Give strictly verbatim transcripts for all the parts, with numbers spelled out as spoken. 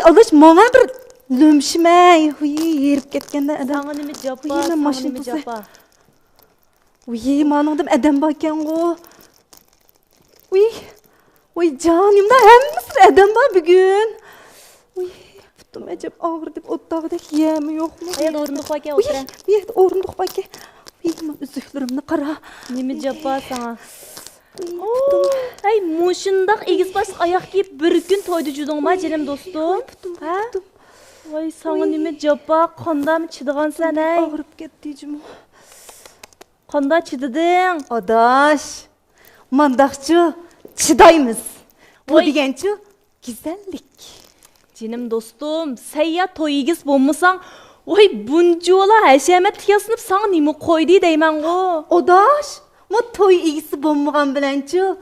ئالاش ماڭا بىر لۆمشىمەي. ھۇي، ھېرىپ كەتكەندە ئادەم. ساڭا نېمە جاپا، ھۇي، مانا ساڭا ماشىنا نېمە تۇرسا. جاپا؟ ۋىي، مانىڭدىمۇ ئادەم باركەنغۇ. ۋىي، ۋىي، جانىمدا ھەممىسىدە ئادەم بار بۈگۈن. ۋىي، پۇتۇم ئەجەب ئاغرىدى، ئولتۇرغۇدەك يەرمۇ يوقمۇ؟ قايەردە ئورۇندۇق باركەن، ۋىي، ئولتۇرە. بۇيەردە ئورۇندۇق باركەن. ۋىي، مانا ئۈزۈكلىرىمنى قارا. نېمە جاپا ساڭا؟ ۋىي، پۇتۇم. ھەي، مۇشۇنداق ئېگىز باشلىق ئاياق كىيىپ بىر كۈن تويدا جۈدۈڭما، جېنىم دوستۇم؟ ۋىي، پۇتۇم، ھە؟ پۇتۇم. ۋاي، ساڭا ۋىي. نېمە جاپا، قانداقمۇ چىدىغانسەن، ھەي؟ ئاغرىپ كەتتى جۇمۇ. قانداق چىدىدىڭ؟ ئاداش، مانداقچۇ چىدايمىز. بۇ ۋاي. دېگەنچۇ گۈزەللىك. جېنىم دوستۇم، سەن يا توي ئىگىسى بولمىساڭ، ۋاي، بۇنچىۋالا ھەشەمەتلىك ياسىنىپ ساڭا نېمە قويدى دەيمەنغۇ؟ ئاداش، مۇ توي ئىگىسى بولمىغان بىلەنچۇ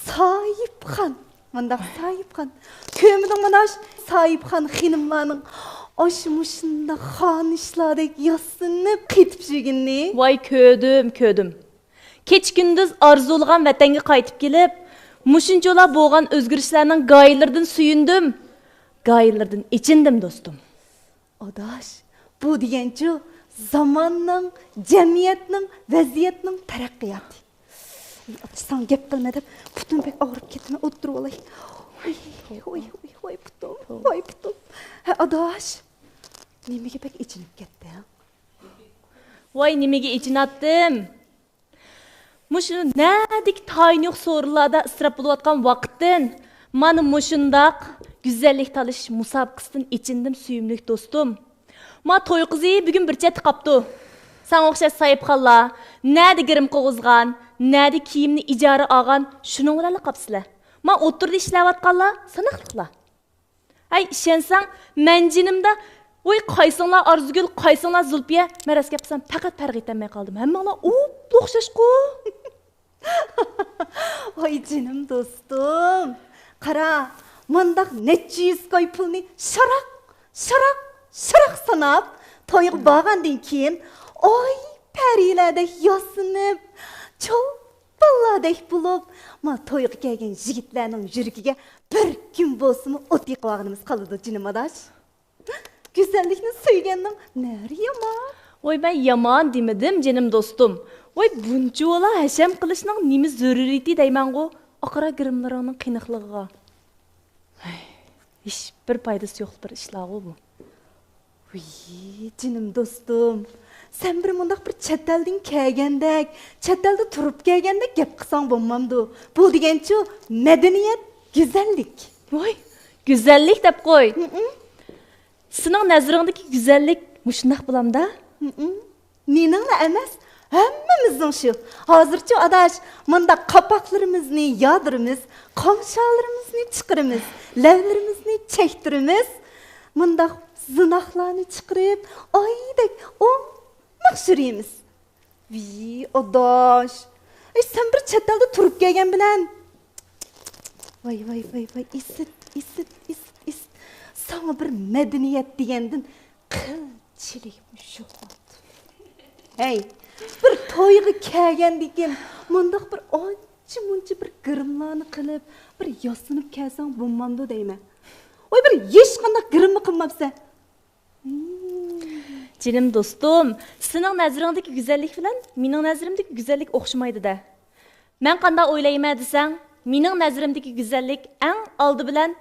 ساھىبخان. مۇنداق ساھىبخان. كۆرمىدىڭمۇ داش؟ ساھىبخان خېنىملارنىڭ ئاشۇ مۇشۇنداق خانىشلاردەك ياسىنىپ قېتىپ يۈرگىنىنى. ۋاي، كۆردۈم، كۆردۈم. كېچە-كۈندۈز ئارزۇلىغان ۋەتەنگە قايتىپ كېلىپ، مۇشۇنچىلا بولغان ئۆزگىرىشلەرنىڭ گاھىلىرىدىن سۆيۈندۈم، گاھىلىرىدىن ئېچىندىم، دوستۇم. ئاداش، بۇ دېگەنچۇ زاماننىڭ، جەمئىيەتنىڭ، ۋەزىيەتنىڭ تەرەققىياتى. ئاي، ئاداش، ساڭا گەپ قىلمە دەپ پۇتۇم بەك ئاغرىپ كەتتى، مەن ئولتۇرۇۋالاي. ۋاي، ۋاي، ۋاي، ۋاي، پۇتۇم، ۋاي، پۇتۇم. ھە، ئاداش، نېمىگە بەك ئېچىنىپ كەتتىڭ؟ ۋاي، نېمىگە ئېچىناتتىم؟ مۇشۇ نەدىكى تايىنى يوق سورۇنلاردا ئىسراپ بولۇۋاتقان ۋاقىتتىن، مانا مۇشۇنداق گۈزەللىك تالىشىش مۇسابىقىسىدىن ئېچىندىم، سۆيۈملۈك دوستۇم. ما توي قىزى بۈگۈن بىر چەتتە قاپتۇ. ساڭا ئوخشاش ساھىبخانلار، نەدە گىرىم قىلغۇزغان، نەدە كىيىمنى ئىجارە ئالغان، شۇنىڭ بىلەنلا قاپسىلە. ما ئوتتۇرىدا ئىشلەۋاتقانلار ساناقلىقلا. ھەي، ئىشەنسەڭ، مەن جېنىمدا، ۋوي، قايسىڭلار ئارزۇگۈل، قايسىڭلار زۇلپىيە، مەن راست گەپ قىلسام، پەقەت پەرق ئېتەلمەي قالدىم. ھەممىڭلار ئوپلا ئوخشاشقۇ. ۋاي جېنىم دوستۇم، قارا، مۇنداق نەچچە يۈز كوي پۇلنى شاراق، شاراق، شاراق ساناپ، تويغا بارغاندىن كېيىن، ئاي پەرىلەردەك ياسىنىپ، چول بالىلاردەك بولۇپ، ما تويغا كەلگەن يىگىتلەرنىڭ يۈرىكىگە بىر كۈن بولسىمۇ ئوت يېقىۋالغىنىمىز قالىدۇ، جېنىم ئاداش. گۈزەللىكنى سۆيگەننىڭ نەرى يامان؟ ۋوي، مەن يامان دېمىدىم، جېنىم دوستۇم. ۋوي، بۇنچىۋالا ھەشەم قىلىشنىڭ نېمە زۆرۈرىيىتى دەيمەنغۇ، ئاقارا گىرىملىرىڭنىڭ قېنىقلىقىغا. ھەي، ھېچ بىر پايدىسى يوق بىر ئىشلارغۇ بۇ. ۋىي، جېنىم دوستۇم، سەن بىر مۇنداق بىر چەت ئەلدىن كەلگەندەك، چەت ئەلدە تۇرۇپ كەلگەندەك گەپ قىلساڭ بولمامدۇ؟ بۇ دېگەنچۇ مەدەنىيەت، گۈزەللىك. ۋاي، گۈزەللىك دەپ قوي. ھىم. سېنىڭ نەزىرىڭدىكى گۈزەللىك مۇشۇنداق بولامدا؟ ھىم. مېنىڭلا ئەمەس، ھەممىمىزنىڭ شۇ. ھازىرچۇ ئاداش، مۇنداق قاپاقلىرىمىزنى يادۇرىمىز، قومشالىرىمىزنى چىقىرىمىز، لەۋلىرىمىزنى چەكتۈرىمىز. مۇنداق زىناقلارنى چىقىرىپ، ئايدەك ئوماق يۈرىمىز. ۋىي، ئاداش. ئەي، سەن بىر چەت ئەلدە تۇرۇپ كەلگەن بىلەن. ۋاي، ۋاي، ۋاي، ۋاي، ئىسىت، ئىسىت، ئىسىت، ئىسىت. ساڭا بىر مەدەنىيەت دېگەندىن قىلچىلىكمۇ يوق. ھەي، بىر تويغا كەلگەندىكىن مۇنداق بىر ئانچە مۇنچە بىر گىرىملارنى قىلىپ، بىر ياسىنىپ كەلسەڭ بولمامدۇ دەيمەن. ۋاي، بىر ھېچقانداق گىرىممۇ قىلماپسەن. جېنىم دوستۇم، سېنىڭ نەزىرىڭدىكى گۈزەللىك بىلەن مېنىڭ نەزىرىمدىكى گۈزەللىك ئوخشىمايدۇ-دە. مەن قانداق ئويلايمەن دېسەڭ، مېنىڭ نەزىرىمدىكى گۈزەللىك ئەڭ ئالدى بىلەن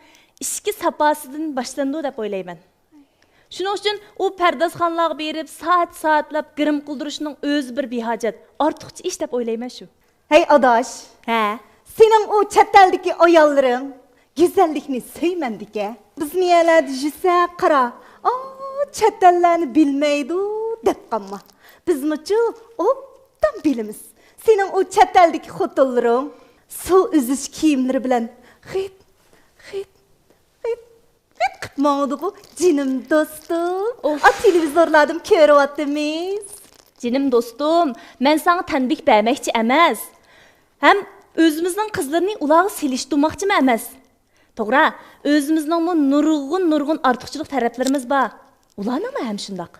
ئىچكى ساپاسىدىن باشلىنىدۇ دەپ ئويلايمەن. شۇنىڭ ئۈچۈن ئۇ پەردازخانىلارغا بېرىپ سائەت-سائەتلەپ گىرىم قىلدۇرۇشنىڭ ئۆزى بىر بىھاجەت، ئارتۇقچە ئىش دەپ ئويلايمەن شۇ. ھەي ئاداش، ھە؟ سېنىڭ ئۇ چەت ئەلدىكى ئاياللىرىڭ گۈزەللىكنى سۆيمەمدىكەن. بىزمۇ يەرلەردە يۈرسەك قارا، ئا، چەت ئەللەرنى بىلمەيدۇ دەپ قالما. بىزمۇچۇ ئوبدان بىلىمىز. سېنىڭ ئۇ چەت ئەلدىكى خوتۇنلىرىڭ سۇ ئۈزۈش كىيىملىرى بىلەن خىت، خىت، خىت، خىت قىپ ماڭىدىغۇ، جېنىم دوستۇم. ئوف. ئا، تېلېۋىزورلاردىمۇ كۆرۈۋاتىمىز. جېنىم دوستۇم، مەن ساڭا تەنبىھ بەرمەكچى ئەمەس. ھەم ئۆزىمىزنىڭ قىزلىرىنى ئۇلارغا سېلىشتۇرماقچىمۇ ئەمەس. توغرا، ئۆزىمىزنىڭمۇ نۇرغۇن، نۇرغۇن ئارتۇقچىلىق تەرەپلىرىمىز بار. ئۇلارنىڭمۇ ھەم شۇنداق.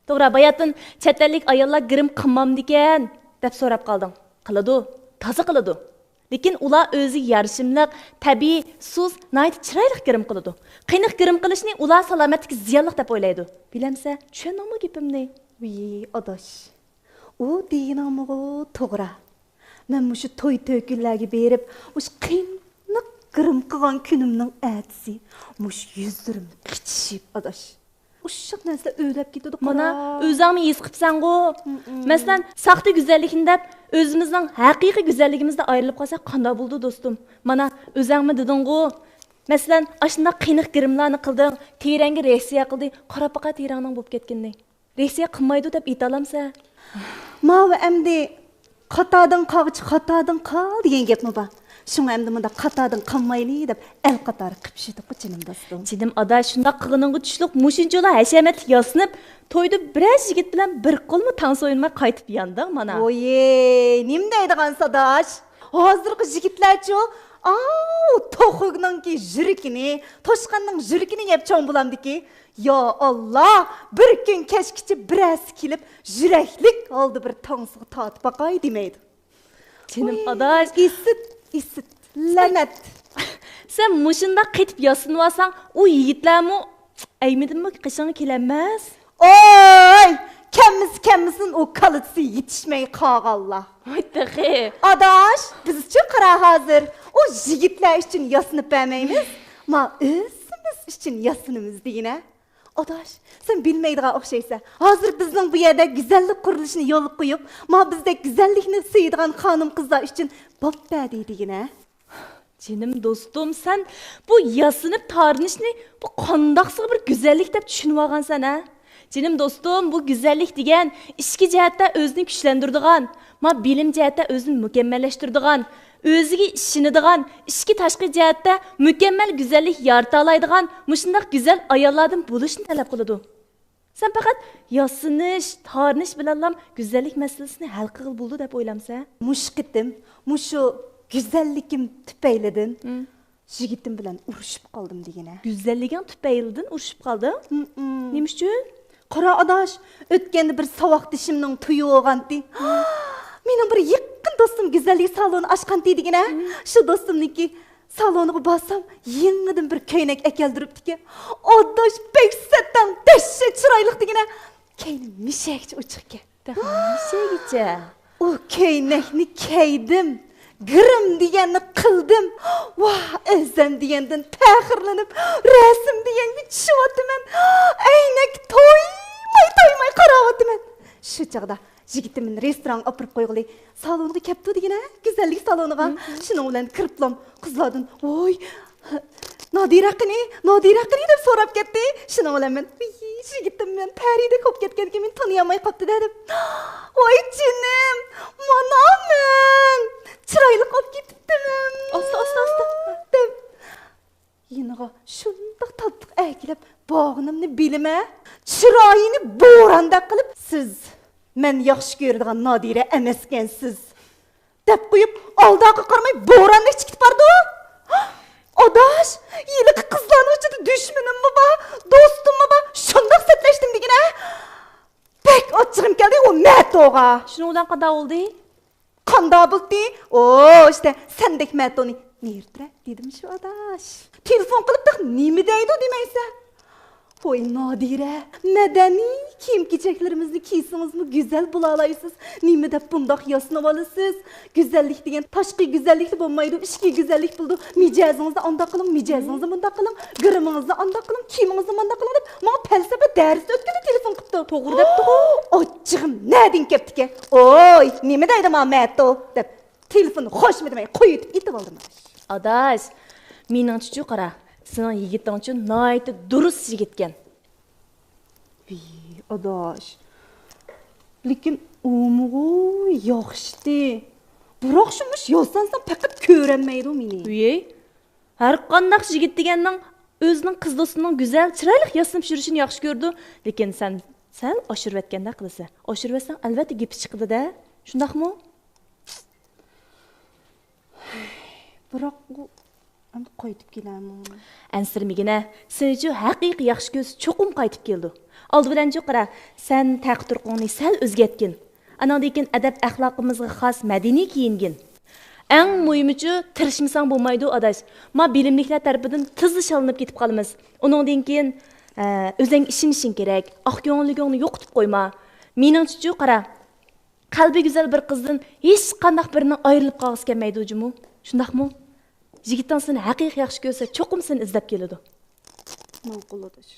توغرا، باياتىن چەت ئەللىك ئاياللار گىرىم قىلمامدىكەن دەپ سوراپ قالدىڭ. قىلىدۇ، تازا قىلىدۇ. لېكىن ئۇلار ئۆزىگە يارىشىملىق، تەبىئىي، سۇس، ناھايىتى چىرايلىق گىرىم قىلىدۇ. قېنىق گىرىم قىلىشنى ئۇلار سالامەتلىككە زىيانلىق دەپ ئويلايدۇ. بىلەمسە، چۈشەندىڭمۇ گېپىمنى؟ ۋىي، ئاداش، ئۇ دېگىنىڭمۇغۇ توغرا. مەن مۇشۇ توي تۆكۈنلەرگە بېرىپ، مۇشۇ قېنىق گىرىم قىلغان كۈنۈمنىڭ ئەتىسى مۇشۇ يۈزلىرىم قىچىشىپ، ئاداش. ئۇششاق نەرسىلەر ئۆرلەپ كېتىدۇ، مانا، قارا. ئۆزۈڭمۇ ھېس قىپسەنغۇ. مم. مەسىلەن، ساختا گۈزەللىكنى دەپ، ئۆزىمىزنىڭ ھەقىقىي گۈزەللىكىمىزدىن ئايرىلىپ قالساق قانداق بولىدۇ، دوستۇم؟ مانا، ئۆزۈڭمۇ دېدىڭغۇ. مەسىلەن، ئاشۇنداق قېنىق گىرىملارنى قىلدىڭ، تېرەڭگە رېئاكسىيە قىلدى، قاراپ باقا تېرەڭنىڭ بولۇپ كەتكىنىنى. رېئاكسىيە قىلمايدۇ دەپ ئېيتالامسەن؟ ماۋۇ ئەمدى قاتاردىن قالغۇچە قاتاردىن قال دېگەن گەپمۇ بار. شۇڭا ئەمدى مۇنداق قاتاردىن قالمايلى دەپ ئەل قاتارى قېپىشىدۇققۇ، جېنىم دوستۇم. جېنىم ئاداش، شۇنداق قىلغىنىڭغا چۈشلۈك مۇشۇنچىلا ھەشەمەتلىك ياسىنىپ، تويدا بىرەر يىگىت بىلەن بىر قولمۇ تانسا ئوينىماي قايتىپ ياندىڭ مانا. ۋويي، نېمە دەيدىغانسىز ئاداش؟ ھازىرقى يىگىتلەرچۇ، ئاۋۇ توخۇنىڭكى يۈرىكىنى، توشقاننىڭ يۈرىكىنى يەپ چوڭ بولامدىكى. يا ئاللا، بىر كۈن كەچكىچە بىرەرسى كېلىپ، يۈرەكلىك ھالدا بىر تانسىغا تارتىپ باقاي دېمەيدۇ. جېنىم ئۇي، ئاداش. ئىسىت، ئىسىت، لەنەت. سەن مۇشۇنداق قېتىپ ياسىنىۋالساڭ، ئۇ يىگىتلەرمۇ ئەيمىدىنمۇ قېشىڭغا كېلەلمەس. ئوي، كەممىسى كەممىسۇن، ئۇ كالىچىسى يېتىشمەي قالغانلار. ۋاي تېخى. ئاداش، بىزچۇ قارا ھازىر ئۇ يىگىتلەر ئۈچۈن ياسىنىپ بەرمەيمىز، ما ئۆزىمىز ئۈچۈن ياسىنىمىز دېگىنە. ئاداش، سەن بىلمەيدىغان ئوخشايسەن. ھازىر بىزنىڭ بۇ يەردە گۈزەللىك قۇرۇلۇشىنى يولغا قويۇپ، ما بىزدەك گۈزەللىكنى سۆيىدىغان خانىم-قىزلار ئۈچۈن باب بەردى دېگىنە. جېنىم دوستۇم، سەن بۇ ياسىنىپ تارىنىشنى بۇ قانداقسىغا بىر گۈزەللىك دەپ چۈشىنىۋالغانسەن ھە؟ جېنىم دوستۇم، بۇ گۈزەللىك دېگەن ئىچكى جەھەتتە ئۆزىنى كۈچلەندۈرىدىغان، ما بىلىم جەھەتتە ئۆزىنى مۇكەممەللەشتۈرىدىغان، ئۆزىگە ئىشىنىدىغان، ئىچكى تاشقى جەھەتتە مۇكەممەل گۈزەللىك يارىتالايدىغان مۇشۇنداق گۈزەل ئاياللاردىن بولۇشنى تەلەپ قىلىدۇ. سەن پەقەت ياسىنىش، تارىنىش بىلەنلا گۈزەللىك مەسىلىسىنى ھەل قىلغىلى بولىدۇ دەپ ئويلامسەن؟ مۇشۇ قېتىم مۇشۇ گۈزەللىكىم تۈپەيلىدىن ھىم. يىگىتىم بىلەن ئۇرۇشۇپ قالدىم دېگىنە. گۈزەللىكىڭ تۈپەيلىدىن ئۇرۇشۇپ قالدىڭ؟ ھىم. نېمە ئۈچۈن؟ قارا ئاداش، ئۆتكەندە بىر ساۋاقدىشىمنىڭ تويى بولغانتى. مېنىڭ بىر يېقىن دوستۇم گۈزەللىك سالونى ئاچقانتى دېگىنە. ھىم. شۇ دوستۇمنىڭكى سالونىغا بارسام، يېڭىدىن بىر كۆينەك ئەكەلدۈرۈپتىكەن. ئاداش، بەك سەتەڭ، دەھشەت چىرايلىق دېگىنە. كەينى مىشەگىچە ئوچۇقكەن. تېخى مىشەگىچە؟ ئۇ كۆينەكنى كىيدىم، گىرىم دېگەننى قىلدىم. ۋاھ، ئۆزۈم دېگەندىن پەخىرلىنىپ، رەسىم دېگەنگە چۈشۈۋاتىمەن. ئەينەككە تويماي، تويماي قاراۋاتىمەن. شۇ چاغدا يىگىتىم مېنى رېستورانغا ئاپىرىپ قويغىلى، سالونغا كەپتۇ دېگىنە، گۈزەللىك سالونىغا. ھىم. شۇنىڭ بىلەن كىرىپلام قىزلاردىن، ۋوي، نادىرە قېنى، نادىرە قېنى دەپ سوراپ كەتتى. شۇنىڭ بىلەن مەن، ۋىي، يىگىتىم مەن پەرىدەك بولۇپ كەتكەنكىن مېنى تونۇيالماي قاپتۇ-دە دەپ. ۋاي جېنىم، مانا مەن، چىرايلىق بولۇپ كېتىپتىمەن. ئاستا، ئاستا، ئاستا. دەپ. يېنىغا شۇنداق تاتلىق ئەكېلىپ بارغىنىمنى بىلىمەن. چىرايىنى بوراندەك قىلىپ، سىز مەن ياخشى كۆرىدىغان نادىرە ئەمەسكەنسىز، دەپ قويۇپ، ئالدىغا قارىماي بوراندەك چىقىپ بارىدۇ. ئاداش، ھېلىقى قىزلارنىڭ ئىچىدە دۈشمىنىممۇ بار، دوستۇممۇ بار، شۇنداق سەتلەشتىم دېگىنە. بەك ئاچچىقىم كەلدى ئۇ مەتوغا. شۇنىڭ بىلەن قانداق بولدى؟ قانداق بولدى؟ ئو، ئىشتە، سەندەك مەتونى نېرى تۇرە دېدىم شۇ ئاداش. تېلېفون قىلىپ تېخى نېمە دەيدۇ دېمەيسەن. ۋوي نادىرە، مەدەنىي كىيىم-كېچەكلىرىمىزنى كىيسىڭىزمۇ گۈزەل بولالايسىز. نېمە دەپ بۇنداق ياسىنىۋالىسىز؟ گۈزەللىك دېگەن تاشقى گۈزەللىكلا بولمايدۇ، ئىچكى گۈزەللىك بولىدۇ. مىجەزىڭىزنى ئانداق قىلىڭ، مىجەزىڭىزنى مۇنداق قىلىڭ، گىرىمىڭىزنى ئانداق قىلىڭ، كىيىمىڭىزنى مۇنداق قىلىڭ دەپ ماڭا پەلسەپە دەرسى ئۆتكىلى تېلېفون قىپتۇ. توغرا دەپتىغۇ. ئاچچىقىم نەدىن كەپتىكەن؟ ۋوي، نېمە دەيدۇ ماڭا مەتو دەپ. تېلېفوننى خوشمۇ دېمەي قويۇۋېتىپ ئېتىۋالدىم. ئاداش، مېنىڭچىچۇ قارا، سېنىڭ يىگىتىڭچۇ ناھايىتى دۇرۇس يىگىتكەن. ۋىي، ئاداش، لېكىن ئۇمۇغۇ ياخشىتى. بىراق شۇ مۇش ياسانسام پەقەت كۆرەلمەيدۇ مېنى. ۋىي، ھەرقانداق يىگىت دېگەننىڭ ئۆزىنىڭ قىز دوستىنىڭ گۈزەل، چىرايلىق ياسىنىپ يۈرۈشىنى ياخشى كۆرىدۇ، لېكىن سەن سەل ئاشۇرۇۋەتكەندەك قىلىسەن. ئاشۇرۇۋەتسەڭ ئەلۋەتتە گېپى چىقىدۇ-دە. شۇنداقمۇ؟ بىراق ئۇ ئەمدى قايتىپ كېلەرمۇ؟ ئەنسىرىمىگىنە، سېنىچۇ ھەقىقىي ياخشى كۆرسە چوقۇم قايتىپ كېلىدۇ. ئالدى بىلەنچۇ قارا، سەن تەقى-تۇرقۇڭنى سەل ئۆزگەرتكىن. ئانىڭدىن كېيىن ئەدەپ-ئەخلاقىمىزغا خاس مەدەنىي كىيىنگىن. ئەڭ مۇھىمىچۇ، تىرىشمىساڭ بولمايدۇ، ئاداش. ما بىلىملىكلەر تەرىپىدىن تېزلا شاللىنىپ كېتىپ قالىمىز. ئۇنىڭدىن كېيىن، ئە، ئۆزۈڭگە ئىشىنىشىڭ كېرەك. ئاق كۆڭۈللۈكۈڭنى يوقىتىپ قويما. مېنىڭچىچۇ، قارا. قەلبى گۈزەل بىر قىزدىن ھېچقانداق بىرىنىڭ ئايرىلىپ قالغۇسى كەلمەيدۇ جۇمۇ. شۇنداقمۇ؟ يىگىتىڭ سېنى ھەقىقىي ياخشى كۆرسە، چوقۇم سېنى ئىزدەپ كېلىدۇ. ماقۇل، ئاداش.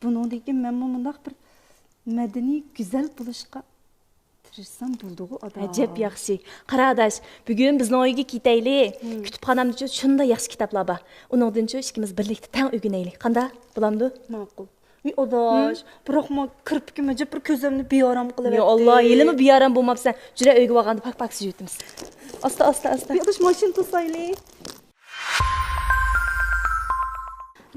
بۇنىڭدىن كېيىن مەنمۇ مۇنداق بىر مەدەنىي، گۈزەل بولۇشقا تىرىشسام بولىدىغۇ، ئادا. ئەجەب ياخشى. قارا، ئاداش، بۈگۈن بىزنىڭ ئۆيگە كېتەيلى. كۇتۇپخانامدىچۇ شۇنداق ياخشى كىتابلار بار. ئۇنىڭدىنچۇ ئىككىمىز بىرلىكتە تەڭ ئۆگىنەيلى. قانداق؟ بولامدۇ؟ ماقۇل. ۋىي، ئاداش، بىراقما كىرپىكىم ئەجەب بىر كۆزۈمنى بىئارام قىلىۋەتتى. يا ئاللا، ھېلىمۇ بىئارام بولماپسەن. جۈرە، ئۆيگە بارغاندا پاك-پاكىز يۇيۇۋېتىمىز. ئاستا، ئاستا، ئاستا. ۋىي، ئاداش، ماشىنا توسايلى.